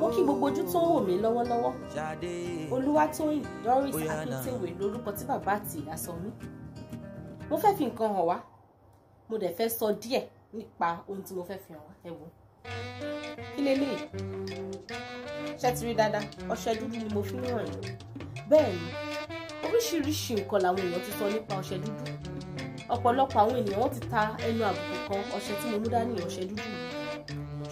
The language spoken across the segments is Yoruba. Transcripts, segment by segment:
Mo kí gbogbo ojú tó ń wò mí lọ́wọ́lọ́wọ́. Olúwatóyìn Doris Akíntèwé lórúkọ tí bàbá àti ìyá sọ mí. Mo fẹ́ fi nǹkan hàn wá, mo dẹ̀ fẹ́ sọ díẹ̀ nípa ohun tí mo fẹ́ fi hàn wá. Ẹ wò kí leléyìí, ṣé ti rí dáadáa? Ọṣẹ dúdú ni mo fi ń hàn yín. Bẹ́ẹ̀ ni, oríṣiríṣi nǹkan làwọn èèyàn ti sọ nípa ọṣẹ dúdú. Ọ̀pọ̀lọpọ̀ àwọn ènìyàn wọ́n ti ta ẹnu àbùkù kan ọṣẹ tí mo mú dání, ọṣẹ dúdú yìí.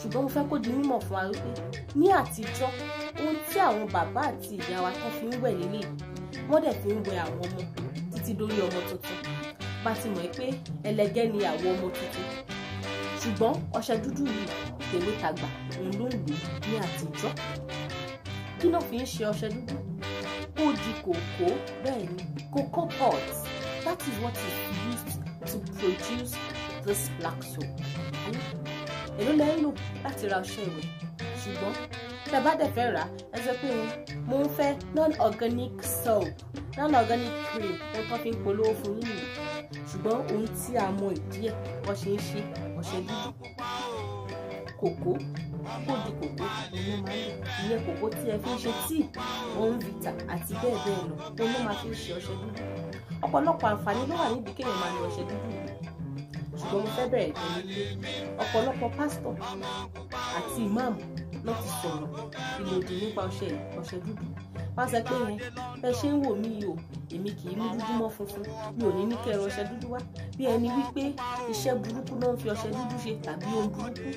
Ṣùgbọ́n mo fẹ́ kó di mímọ̀ fún wa wípé ní àtijọ́, ohun tí àwọn bàbá àti ìyá wa tán fi ń wẹ̀ lélẹ̀, wọ́n dẹ̀ fi ń wẹ̀ àwọn ọmọ títí dórí ọmọ tuntun. Bá ti mọ̀ pé ẹlẹgẹ́ ni àwọn ọmọ tuntun, ṣùgbọ́n ọṣẹ dúdú yìí, tèwe tàgbà òun ló ń lò ní àtijọ́. Kí ló fi ń ṣe ọṣẹ dúdú? Ó di kòkó. Bẹ́ẹ̀ ni, cocoa pot, that is what is used to produce this black soap. Èló lẹ́ ń lò láti ra ọṣẹ ìwẹ̀? Ṣùgbọ́n tẹ́ bá dẹ̀ fẹ́ rà á, ẹ sọ pé mo ń fẹ́ non-organic soap, non-organic cream. Ohun tó fi ń polówó fún yín nìyẹn. Ṣùgbọ́n ohun tí a mọ ìdí ẹ̀ wọ́n ṣe ń ṣe ọṣẹ dúdú, kòkó, kó di kòkó, òun ló máa ń lò. Ìyẹn kòkó tí ẹ fi ń ṣe tíì, Bournvita àti bẹ́ẹ̀ bẹ́ẹ̀ lọ, òun ló máa fi ń ṣe ọṣẹ dúdú. Ọ̀pọ̀lọpọ̀ àǹfààní ló wà nídìí kéèyàn máa lo ọṣẹ dúdú yìí. Ṣùgbọ́n mo fẹ́ bẹ̀rẹ̀ pẹ̀lú pé ọ̀pọ̀lọpọ̀ pásítọ̀ àti ìmáàmù náà ti sọ̀rọ̀ ìlòdì nípa ọṣẹ yìí, ọṣẹ dúdú. Wọ́n sọ pé yẹn bẹ́ẹ̀ ṣe ń wò mí yìí o, èmi kì í mú dúdú mọ́ funfun, mi ò ní ní kẹ́ ẹ ọṣẹ dúdú wá, bí ẹni wípé iṣẹ́ burúkú náà ń fi ọṣẹ dúdú ṣe tàbí ohun burúkú,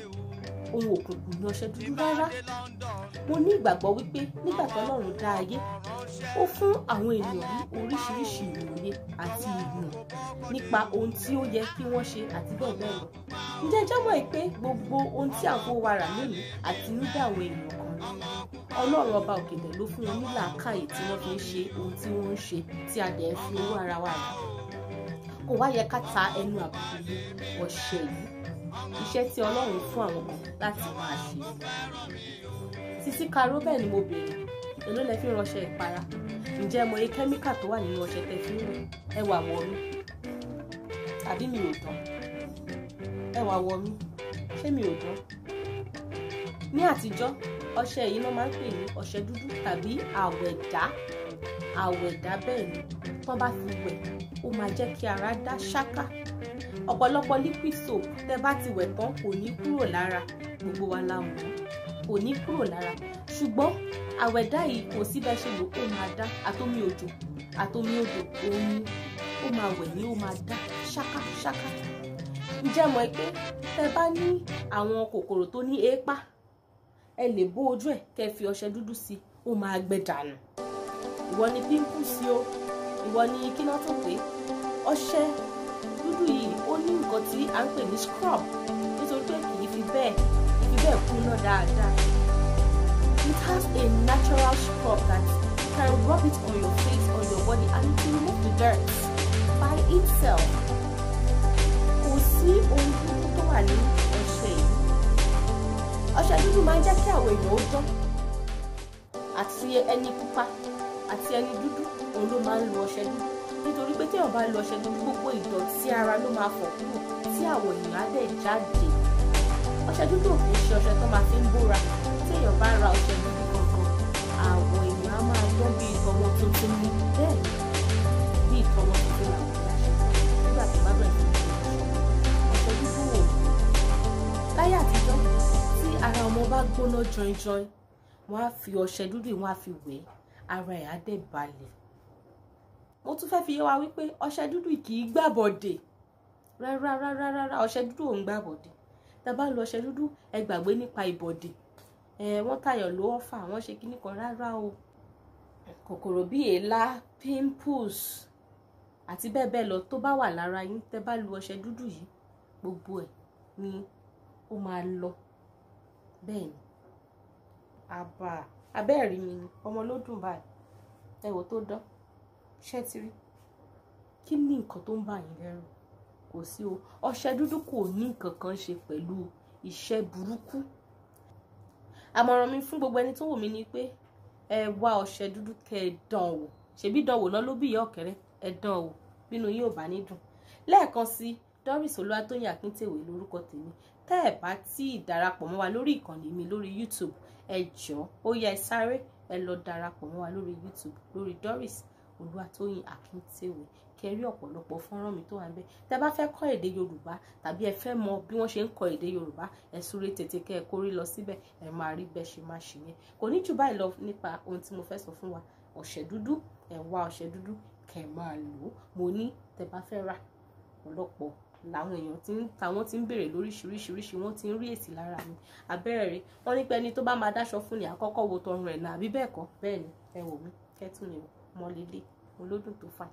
ohun òkùnkùn ní ọṣẹ dúdú. Rárá, mo ní ìgbàgbọ́ wípé nígbà tí Ọlọ́run dá ayé, ó fún àwọn ènìyàn ní oríṣiríṣi ìwòye àti ìmọ̀ nípa ohun tí ó yẹ kí wọ́n ṣe àti bẹ́ẹ̀ bẹ́ẹ̀ lọ. Ǹjẹ́ ẹ jẹ́ mọ̀ pé gbogbo ohun tí à ń fowó wa rà lónìí àti nígbà àwọn ènìyàn kan, Ọlọ́run ọba òkèdè ló fún wọn ní làákàyè tí wọ́n fi ń ṣe ohun tí wọ́n ń ṣe, tí a dẹ̀ ń fi owó ara wa rà? Kò wá yẹ ká ta ẹnu àbùkù lu ọṣẹ yìí, iṣẹ́ tí Ọlọ́run fún àwọn kan láti máa ṣe. Sisi Karo, bẹ́ẹ̀ ni mo béèrè, èló lẹ fi ń rọṣẹ ìpara? Ǹjẹ́ ẹ mọ iye kẹ́míkà tó wà nínú ọṣẹ tẹ fi ń wẹ̀? Ẹ wà wọ̀ mí, àbí mi ò dán? Ẹ wà wọ̀ mí, ṣé mi ò dán? Ní àtijọ́, ọṣẹ yìí ló máa ń pè ní ọṣẹ dúdú tàbí àwẹ̀dá. Àwẹ̀dá, bẹ́ẹ̀ ni. Tán bá fi wẹ̀, ó máa jẹ́ kí ara dá ṣáká. Ọ̀pọ̀lọpọ̀ liquid soap, tẹ́ bá ti wẹ̀ tán, kò ní kúrò lára. Gbogbo wa la mọ̀, kò ní kúrò lára. Ṣùgbọ́n àwẹ̀dá yìí, kò sí bẹ́ẹ̀ ṣe lò, ó máa dá. Àtomi òjò, àtomi odò, òun ni ó máa wẹ̀ ní, ó máa dá ṣáká ṣáká. Ǹjẹ́ mọ̀ pé tẹ́ bá ní àwọn kòkòrò tó ní èépá, ẹ lè bó ojú ẹ̀, kẹ́ fi ọṣẹ dúdú sí i, ó máa gbẹ dànù. Ìwọ ni pimples o, ìwọ ni kí náà tó pé ọṣẹ dúdú yìí, ó ní nǹkan tí à ń pè ní scrub, nítorí pé kì í fi bẹ́ẹ̀ kúnná dáadáa. It has a natural scrub that you can rub it on your face, on your body, and it will remove the dirt by itself. Kò sí ohun dúdú tó wà ní ọṣẹ yìí. Ọṣẹ dúdú máa ń jẹ́ kí àwọn èèyàn ó dán. Àti ẹni pupa àti ẹni dúdú, òun ló máa ń lo ọṣẹ dúdú, nítorí pé téèyàn bá lo ọṣẹ dúdú, gbogbo ìdọ̀tí ara ló máa fọ̀ kúrò, tí àwọ̀ èèyàn á dẹ̀ jáde. Ọṣẹ dúdú ò kì í ṣe ọṣẹ tó máa fi ń bóra. Téèyàn bá ra ọṣẹ dúdú gangan, àwọ̀ èèyàn á máa dán bí ìtọ́mọ tuntun ní. Bẹ́ẹ̀ ni, bí ìtọ́mọ tuntun làwọn ìyá ṣe nígbà tó bá bẹ̀rẹ̀ sí ní ọṣẹ dúdú ò. Láyé àtijọ́, tí ara ọmọ bá gbóná jọinjọin, wọ́n á fi ọṣẹ dúdú, wọ́n á fi wẹ̀, ara ẹ̀ á dẹ̀ balẹ̀. Mo tún fẹ́ fi yé wa wípé ọṣẹ dúdú kì í gbàbọ̀dè rárá rárá rárá. Ọṣẹ dúdú ò ń gbàbọ̀dè. Tá a bá lo ọṣẹ dúdú, ẹ gbàgbé nípa ìbọ̀dè, ẹ wọ́n tàyàn ló ọ̀fà, wọ́n ṣe kíní kan, rárá o. Kòkòrò bíi èélá, pimples àti bẹ́ẹ̀ bẹ́ẹ̀ lọ tó bá wà lára yín, tẹ́ bá lo ọṣẹ dúdú yìí, gbogbo ẹ̀ ni ó máa lọ. Bẹ́ẹ̀ ni. Àbà abẹ́ẹ̀rí mi ni ọmọ ló dùn báyìí. Ẹ wò tó dán, ṣé ti rí? Kí ni nǹkan tó ń bà yín lẹ́rù? Kò sí o. Ọṣẹ dúdú kò ní nǹkan kan ṣe pẹ̀lú iṣẹ́ burúkú. Àmọ̀ràn mi fún gbogbo ẹni tó wò mí ni pé ẹ wá ọṣẹ dúdú, kẹ́ ẹ dán wò. Ṣebí dán wò náà ló bí ìyá ọ̀kẹ́rẹ́. Ẹ dán wò, bínú yín ò bá ní dùn lẹ́ẹ̀kan sí. Doris Olúwatóyìn Akíntèwé lórúkọ tèmi. Tẹ́ ẹ̀ bá tí ì darapọ̀ mọ́ wa lórí ìkànnì mi lórí YouTube, ẹ jọ̀ọ́, ó yá, ẹ sáré ẹ lọ darapọ̀ mọ́ wa lórí YouTube, lórí Doris Olúwatóyìn Akíntèwé, kẹ́ rí ọ̀pọ̀lọpọ̀ fọ́nrán mi tó wà níbẹ̀. Tẹ́ bá fẹ́ kọ́ èdè Yorùbá tàbí ẹ fẹ́ mọ bí wọ́n ṣe ń kọ èdè Yorùbá, ẹ súré tètè kẹ́ ẹ kórí lọ síbẹ̀, ẹ máa rí bẹ́ẹ̀ ṣe máa ṣe yẹn. Kò ní jù báyìí lọ nípa ohun tí mo fẹ́ sọ fún wa. Ọṣẹ dúdú, ẹ wá ọṣẹ dúdú kẹ́ ẹ máa lò ó. Mo ní tẹ́ bá fẹ́ rà, ọ̀pọ̀lọpọ̀ làwọn èèyàn tí ń tàwọn tí ń béèrè lóríṣiríṣiríṣi, wọ́n ti ń rí èsì lára mi. Abẹ́rẹ́ rí wọ́n ní pé ẹni tó bá máa dáṣọ fún ni àkọ́kọ́ wo tọrùn ẹ̀ náà, àbí bẹ́ẹ̀ kọ́? Bẹ́ẹ̀ ni. Ẹ wò mí, kẹ́tù mi mọ́ lélẹ̀ olódùn tó fà.